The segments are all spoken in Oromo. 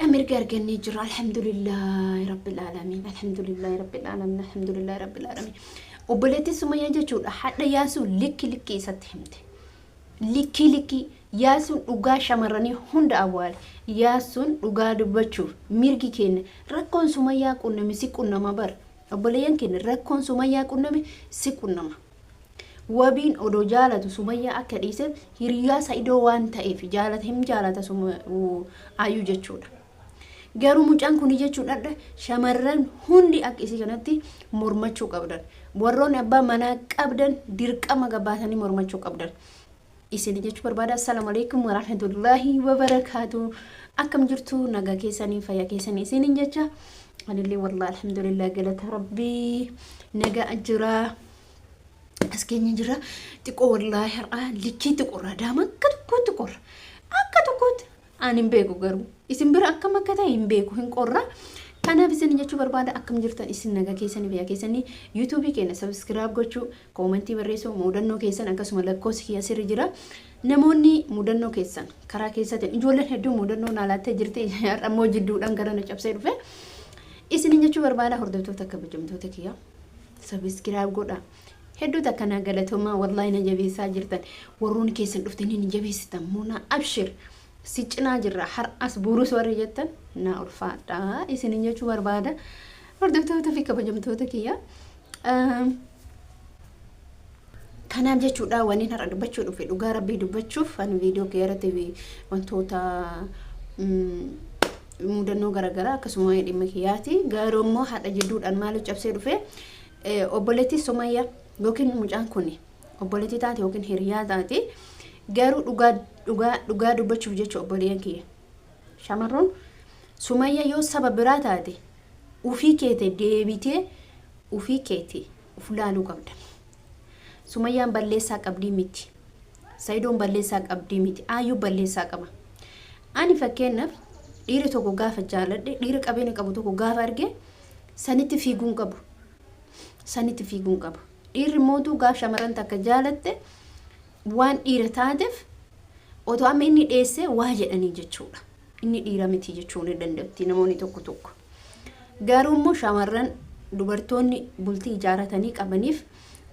Mirga argannee jirra. Alhamdulillaahi rabbil aalamiin. Alhamdulillaahi rabbil aalamiin. Alhamdulillaahi rabbil aalamiin. Obboleettiin Sumayyaa jechuudha hadha Yaasuu likki likki isatti himte. Likkii likkii Yaasuun dhugaa shamarranii hunda awwaale. Yaasuun dhugaa dubbachuuf mirgi keenya rakkoon Sumayyaa qunname si qunnama bar. Obboleeyyan keenya rakkoon Sumayyaa qunname si qunnama. Wabiin odoo jaalatu Sumayyaa akka dhiiseef hiriyaa Sa'idoo waan ta'eef jaalata hin jaalata Ayyuu jechuudha. Garuu mucaan kuni jechuudha shamarran hundi akka isii kanatti mormachuu qabdan. Warroonni abbaa manaa qabdan dirqama gabbaatanii mormachuu qabdan. Isin jechuu barbaada. Assalaamu alaikum warahmatullaahi wabarakaatu. Akkam jirtu nagaa keessanii fayyaa keessanii isiniin jecha. Anillee wallahi alhamdulillah galata rabbii nagaa jira. As keenya jira xiqqoo wallaahi har'aa likkiitti qorra daama akka tokkootti qorra akka tokkootti ani hin beeku garuu isin bira akkam akka ta'e hin beeku hin qorra. Kanaaf isin jechuu barbaada akkam jirtan isin nagaa keessanii fayyaa keessanii yuutuubii keenya sabiskiraayib gochuu koomentii barreessuu mudannoo keessan akkasuma lakkoofsi kiyya sirri jira. Namoonni mudannoo keessan karaa keessatiin ijoolleen hedduu mudannoo naa laattee jirti har'a immoo jidduudhaan gara na cabsee dhufe. Isin jechuu barbaada hordoftoota kabajamtoota kiyya. Sabiskiraayib godha. Hedduu takka naa galatoomaa wallaahi na jabeessaa jirtan. Warroonni keessan dhuftanii na jabeessitan muunaa abshir. Si cinaa jirra har'as borus warri jettan naa ulfaadha isinin jechuu barbaada. Hordoftoota fi kabajamtoota kiyya. Kanaaf jechuudha waniin har'a dubbachuu dhufe dhugaa rabbii dubbachuuf ani viidiyoo kiyya irratti wantoota mudannoo garaagaraa akkasuma waa'ee dhimma kiyyaati. Garuu immoo haadha jidduudhaan maaliif cabsee dhufe obboleettii Sumayyaa yookiin mucaan kun obboleettii taate yookiin hiriyaa taate garuu dhugaa dhugaa dhugaa dubbachuuf jecha obboleeyyan kiyya. Shamarroon Sumayyaa yoo saba biraa taate ufii keete deebitee ufii keete uf laaluu qabda. Sumayyaan balleessaa qabdii miti. Sayidoon balleessaa qabdii miti. Aayyuu balleessaa qaba. Ani fakkeenyaaf dhiira tokko gaafa jaaladhe dhiira qabeenya qabu tokko gaafa arge sanitti fiiguun qabu. Sanitti fiiguun qabu. Dhiirri mootuu gaaf shamarran takka jaalatte waan dhiira taateef otoo amma inni dheessee waa jedhanii jechuudha. Inni dhiira miti jechuu ni danda'utti namoonni tokko tokko. Garuu immoo shamarran dubartoonni bultii ijaaratanii qabaniif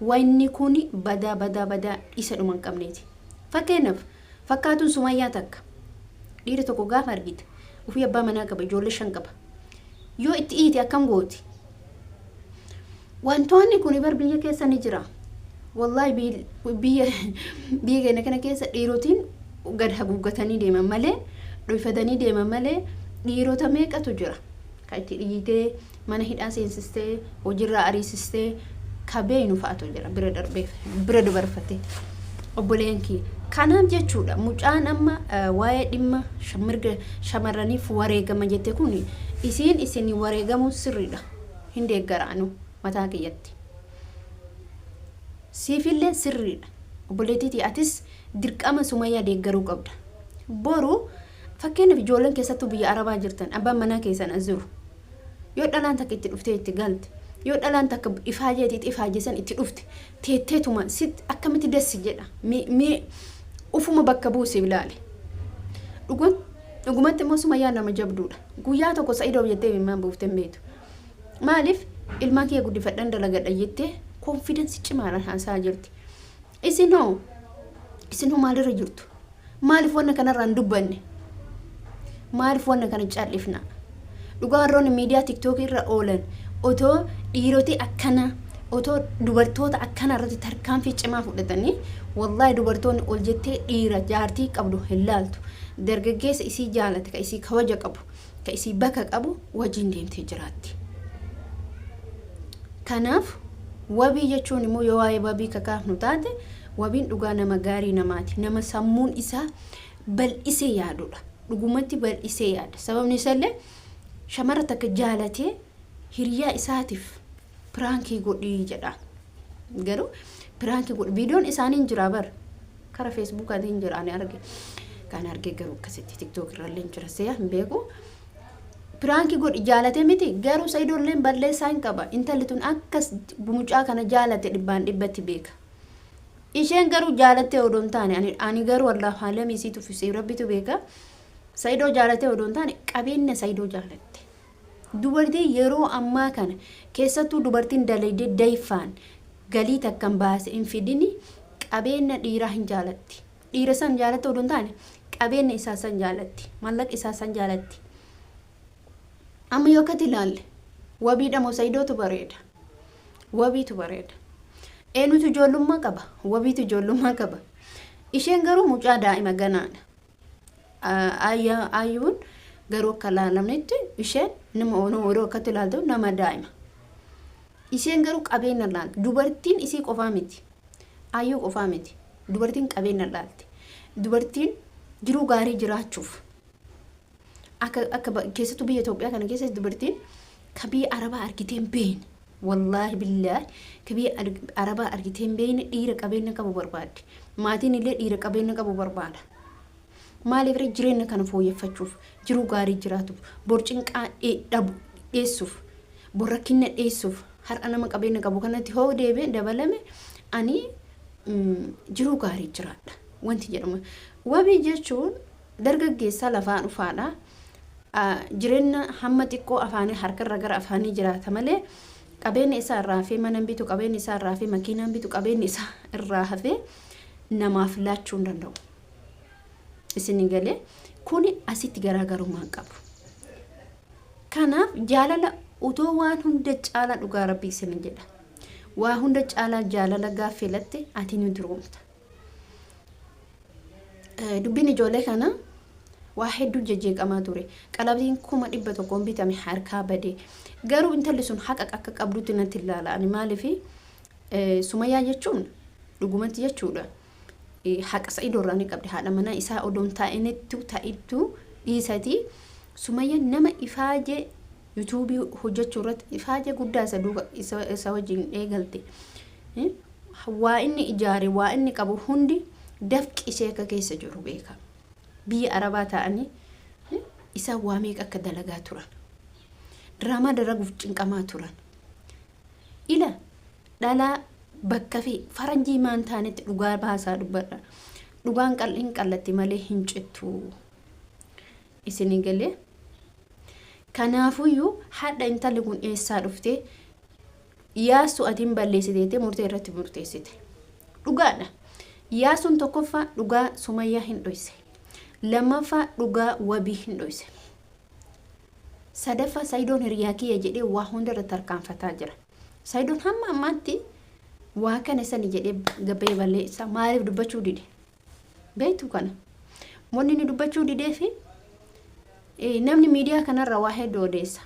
wanni kun badaa badaa badaa isa dhuma hin qabneeti. Fakkeenyaaf fakkaatuun Sumayyaa takka dhiira tokko gaafa argite ofii abbaa manaa qaba ijoollee 5 qaba. Yoo itti iyyite akkam gooti? Wantoonni kun bar biyya keessa ni jira. Wallaahi biyya biyya keenya kana keessa dhiirotiin gad haguuggatanii deeman malee dhoyfatanii deeman malee dhiirota meeqatu jira. Ka itti dhiyyitee mana hidhaa seensistee hojiirraa ariisistee ka beeynu fa'atu jira bira darbee bira dubarfatee. Obboleen kiyya. Kanaaf jechuudha mucaan amma waa'ee dhimma mirga shamarraniif wareegama jette kun isiin isin wareegamuun sirriidha. Hin deeggara anuu mataa kiyyatti. Siifillee sirriidha. Obboleettiitii atis dirqama Sumayyaa deeggaruu qabda. Boru fakkeenyaaf ijoolleen keessattuu biyya Arabaa jirtan abbaan manaa keessan as jiru. Yoo dhalaan takka itti dhuftee itti galte yoo dhalaan takka ifaajeeti itti ifaajesan itti dhufte teetteetuma sitti akkamitti dassi jedha mee ufuma bakka buusi ilaali. Dhugumatti immoo Sumayyaa nama jabduudha. Guyyaa tokko Sa'idoof jettee imimmaan buuftee hin beektu. Maaliif ilmaan kiyya guddifadhan dalagadha jettee konfidensi cimaadhaan haasa'aa jirti. Isin hoo isin hoo maalirra jirtu? Maaliif wanna kanarraa hin dubbanne? Maaliif wanna kana cal'ifna? Dhugaa warroonni miidiyaa tiktookii irra oolan otoo dhiiroti akkanaa otoo dubartoota akkanaa irratti tarkaanfii cimaa fudhatanii wallaahi dubartoonni ol jettee dhiira jaartii qabdu hin laaltu. Dargaggeessa isii jaalate ka isii kabaja qabu ka isii bakka qabu wajjin deemtee jiraatti. Kanaaf wabii jechuun immoo yoo waa'ee wabii kakaafnu taate wabiin dhugaa nama gaarii namaati. Nama sammuun isaa bal'isee yaadudha. Dhugumatti bal'isee yaada. Sababni isaallee shamara takka jaalatee hiriyaa isaatiif piraankii godhii jedha. Garuu piraankii godhi viidiyoon isaanii hin jira bar kara feesbuukaatiin jira ani arge. Kan arge garuu akkasitti tiktook irrallee hin jira se'a hin beeku. Piraankii godhi jaalate miti garuu sa'idoolleen balleessaa hin qaba. Intalli tun akkas mucaa kana jaalate dhibbaan dhibbatti beeka. Isheen garuu jaalattee odoo hin taane ani garuu Allahu alam isii tuffisee rabbitu beeka. Sa'idoo jaalatee odoo hin taane qabeenya Sa'idoo jaalatte. Dubartiin yeroo ammaa kana keessattuu dubartiin dalaydee dayfaan galii takka hin baase hin fidini qabeenya dhiiraa hin jaalatti. Dhiira san jaalatte odoo hin taane qabeenya isaa san jaalatti. Mallaqa isaa san jaalatti. Amma yoo akkatti ilaalle wabiidha moo Sa'idootu bareeda? Wabiitu bareeda. Eenyutu ijoollummaa qaba? Wabiitu ijoollummaa qaba. Isheen garuu mucaa daa'ima ganaadha. Ayyuun garuu akka ilaalamnetti isheen nama yeroo akkatti ilaaltu nama daa'ima. Isheen garuu qabeenya ilaalti. Dubartiin isii qofaa miti. Ayyuu qofaa miti. Dubartiin qabeenya ilaalti. Dubartiin jiruu gaarii jiraachuuf akka akka keessattuu biyya Itoophiyaa kana keessatti dubartiin ka biyya Arabaa argitee hin beekne wallaahi billaahi ka biyya Arabaa argitee hin beekne dhiira qabeenya qabu barbaaddi. Maatiin illee dhiira qabeenya qabu barbaada. Maaliif ree jireenya kana fooyyeffachuuf, jiruu gaarii jiraatuuf, bor cinqaa dhabu dheessuuf, bor rakkinna dheessuuf har'a nama qabeenya qabu kanatti hoo deebi'e dabalame ani jiruu gaarii jiraadha wanti jedhamu. Wabii jechuun dargaggeessa lafaa dhufaadha. Jireenya hamma xiqqoo afaanii harkarra gara afaanii jiraata malee qabeenya isaa irraa hafee mana hin bitu, qabeenya isaa irraa hafee makiinaa hin bitu, qabeenya isaa irraa hafee namaaf laachuu hin danda'u. Isin galee kuni asitti garaagarummaa hin qabu. Kanaaf jaalala utoo waan hunda caalaa dhugaa rabbii isin jedha. Waa hunda caalaa jaalala gaaf filatte ati ni duroomta. Dubbiin ijoollee kana waa hedduu jejjeeqamaa ture. Qalabtiin 100,000n bitame harkaa bade. Garuu intalli sun haqa akka qabdutti natti ilaala. Ani maaliif Sumayyaa jechuun dhugumatti jechuudha. Haqa Sa'idoo irraa ni qabdi. Haadha manaa isaa odoon taa'inittu ta'ittu dhiisatii Sumayyaan nama ifaajee yuutuubii hojjechuu irratti ifaajee guddaa isa duuka isa wajjin eegalte. Waa inni ijaare waa inni qabu hundi dafqi ishee akka keessa jiru beeka. Biyya Arabaa taa'anii isaan waa meeqa akka dalagaa turan. Diraamaa dalaguuf cinqamaa turan. Ila dhalaa bakka fi faranjii maan taanetti dhugaa baasaa dubbadha. Dhugaan hin qallatti malee hin cittu. Isinii galee. Kanaafuyyuu hadha intalli kun eessaa dhuftee Yaassu ati hin balleessite jettee murtee irratti murteessite. Dhugaadha. Yaasuun tokkoffaa dhugaa Sumayyaa hin dhoyse. Lammaffaa dhugaa Wabii hin dhoyse. Sadaffaa Sayidoon hiriyaa kiyya jedhee waa hunda irratti tarkaanfataa jira. Sayidoon hamma ammaatti waa kana sani jedhee gabbee balleessaa maaliif dubbachuu dide? Beektu kana. Wanni inni dubbachuu didee fi namni miidiyaa kanarra waa hedduu odeessa.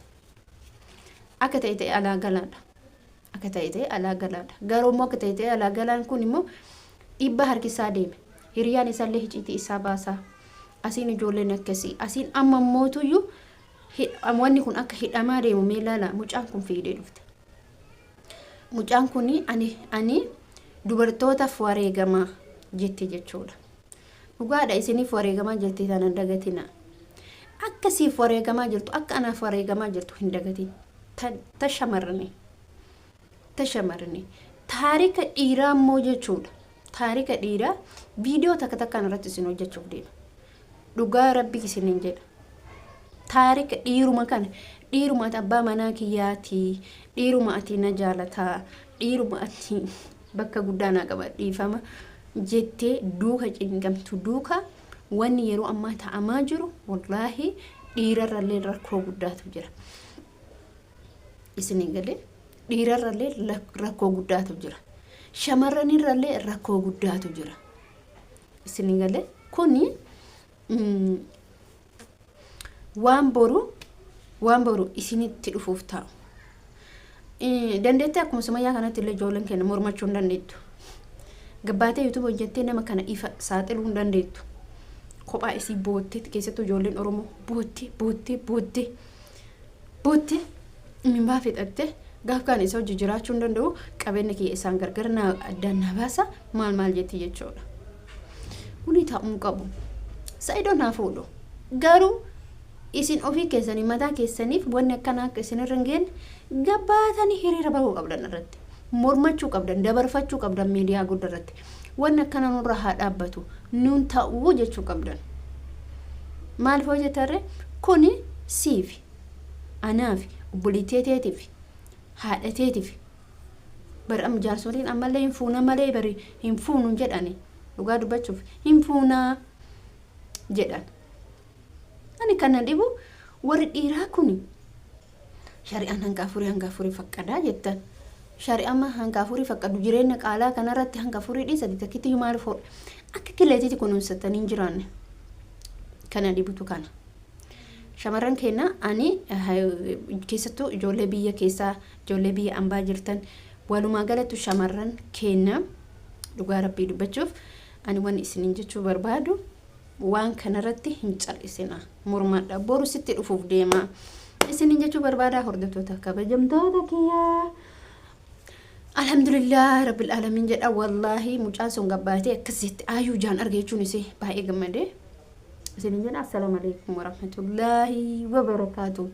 Akka ta'e ta'e alaa galaadha. Akka ta'e ta'e alaa galaadha. Garuu immoo akka ta'e ta'e alaa galaan kun immoo dhiibbaa harkisaa deeme. Hiriyaan isaallee hiciitii isaa baasaa. Asiin ijoolleen akkasii. Asiin amma mootuyyuu wanni kun akka hidhamaa deemu mee ilaala mucaan kun fiigdee dhufte. Mucaan kun ani dubartootaaf wareegamaa jette jechuudha. Dhugaadha isiniif wareegamaa jirti tana hin dagatina. Akka siif wareegamaa jirtu akka anaaf wareegamaa jirtu hin dagatin. Ta shamarrani. Ta shamarrani. Taarika dhiiraa immoo jechuudha. Taarika dhiiraa viidiyoo takka takkaan irratti isin hojjechuuf deema. Dhugaa rabbi isinin jedha. Taarika dhiiruma kana dhiiruma ati abbaa manaa kiyyaati dhiiruma ati na jaalataa dhiiruma ati bakka guddaa naa qaba dhiifama jettee duuka cinqamtu duuka wanni yeroo ammaa ta'amaa jiru wallaahi dhiirarrallee rakkoo guddaatu jira. Isin galee dhiirarrallee rakkoo guddaatu jira. Shamarranirrallee rakkoo guddaatu jira. Isin galee kuni waan boru waan boru isinitti dhufuuf taa'u. Dandeettii akkuma Sumayyaa kanatti illee ijoolleen keenya mormachuu hin dandeettu. Gabbaatee YouTube hojjettee nama kana ifa saaxiluu hin dandeettu. Kophaa isii boottee keessattuu ijoolleen Oromoo boottee boottee boottee boottee mimbaa fixattee gaaf kaan isa hojii jiraachuu hin danda'u qabeenya kiyya isaan gargar na addaan na baasa maal maal jetti jechuudha. Kuni ta'uu hin qabu. Sa'idoon haa fuudhu. Garuu isin ofii keessanii mataa keessaniif wanni akkanaa akka isin irra hin geenye gabbaatanii hiriira bahuu qabdan irratti. Mormachuu qabdan, dabarfachuu qabdan miidiyaa guddaa irratti. Wanni akkana nurra haa dhaabbatu. Nuun ta'uu jechuu qabdan. Maaliif hojjetarre kuni siifi anaafi obboleettii teetiif haadha teetiif bari amma jaarsoliin ammallee hin fuuna malee bari hin fuunu jedhani, dhugaa dubbachuuf hin fuunaa jedhan. Ani kana dhibu warri dhiiraa kuni shari'aan hanga afurii faqqadaa jettan. Shari'ama hanga afurii faqqadu, jireenya qaalaa kanarratti hanga afurii dhiisati takkitti maal fuudha? Akka kileetitti kunuunsatanii hin jiraanne. Kana dhibutu kana. Shamarran keenya, ani keessattuu ijoollee biyya keessaa, ijoollee biyya ambaa jirtan, walumaa galatti shamarran keenya, dhugaa Rabbii dubbachuuf ani wanni isiniin jechuu barbaadu waan kanarratti hin cal'isina, mormadha, boru sitti dhufuuf deema isiniin jechuu barbaada. Hordoftoota kabajamtoota kiyyaa, alhamdulillah rabbil alamin jedha. Wallaahi mucaan sun gabbaatee akkasitti ayyuu jaan arge jechuun isee baay'ee gammadee isiniin jedha. Assalaamu alaikum warahmatullaahi wabarakaatu.